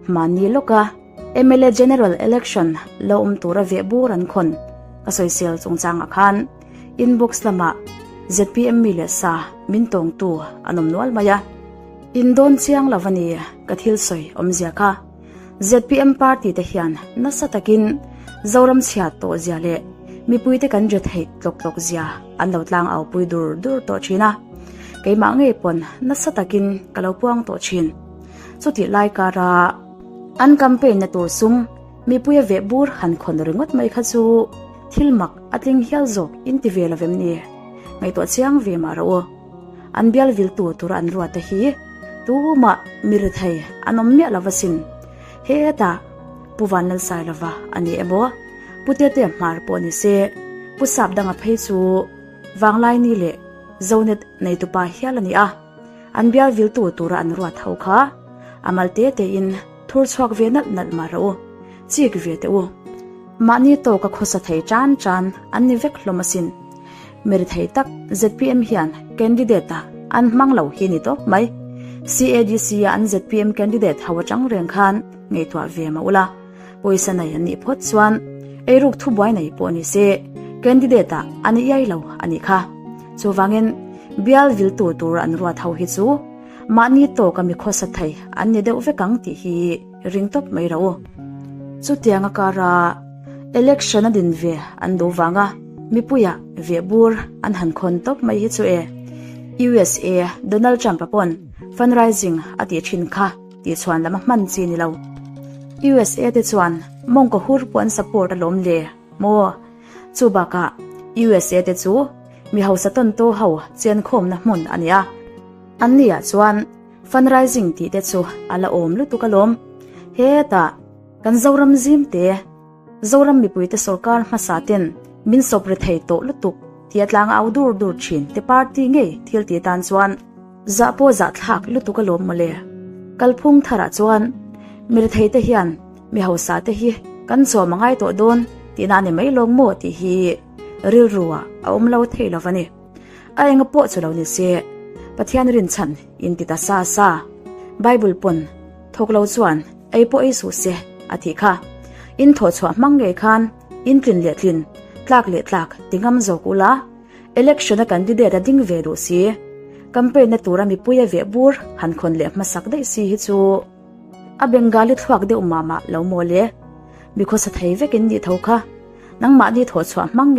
Hmanni lawka mla General Election lo awm tura veh bur an khawn ka sawisel chungchangah khan inbox lamah zpm mi leh sa min tawngtu an awm nual mai a. In dawn chiang lo a ni ka thil sawi awmzia kha. Zpm party te hian nasa takin Zoram chhiat tawh zia leh mipuite kan ri theih tlawk tlawk zia an lo tlang au pui dur dur tawh thin a. Keimah ngei pawn nasa takin ka lo puang tawh thin. Chutih lai kara an campaign na tur sum mipuia veh bur han khawn ringawt mai kha chu thil mak a tling hial zawk in ti ve lovem ni? Ngaihtuah chiang ve mah rawh u. An bial viltu tura an ruat te hi tumah mi rethei an awm miah lova sin. Hetah Pu Vanlalsailova a ni emaw, Pu Tete Hmar pawh ni se, Pu Sapdanga phei chu Vanglaini leh Zonet neitupa hial a ni a. An bial viltu tura an ruat ho kha a mal te tein thur chhuak ve nalh nalh mah rawh u, chik ve teh u. Mahni tawka khawsa thei tan tan an ni vek hlawm asin. Mi rethei tak zpm hian candidate ah an hmang lo hi ni tawp mai. CADC a an zpm candidate ho atang reng khan ngaihtuah ve mah ula, pawisa nei an nih phawt chuan eiruk thubuai nei pawh ni se candidate ah an iai lo a nih kha. Chuvangin bial viltu tur an ruat ho hi chu mahni tawka mi khawsa thei an ni deuh vek ang tih hi ring tawp mai rawh u. Chutiang a kara election a din ve an duh vanga mipuia veh bur an han khawn tawp mai hi chu e. USA Donald Trump a pawn fundraising a tih thin kha tih chhuan lam a hman chi ni lo. USA te chuan mawngkaw hur pawh an support alawm le maw? Chu bakah USA te chu mi hausa tawn to ho chenkhawmna hmun a ni a. Anniah chuan fundraising tih te chu a la awm lutuk alawm. Hetah kan Zoram zim te, Zoram mipuite sorkar hmasa ten min sawp ri thei tawh lutuk tia tlang au dur dur thin te party ngei thil ti tan chuan zah pawh zah thlak lutuk alawm mawle. Kalphung tharah chuan mi rethei te hian mi hausa te hi kan chawm a ngai tawh dawn tihna a ni mai lawng maw tih hi rilru ah a awm lo thei lo a ni. A enga pawh chu lo ni se, Pathian rinchhan in ti ta sa sa. Bible pawn thawk lo chuan ei pawh ei suh se a tih kha. In thawh chhuah hmang ngei khan in tlin leh tlin, tlak leh tlak ti ngam zawk ula, election a candidate a ding ve duh si. Campaign na tura mipui a veh bur han khawn leh hmasak daih si hi chu a Bengali thluak deuh mah mah lo maw le. Mi khawsa thei vekin nih tho kha. Nangmahni thawh chhuah hmang ngei.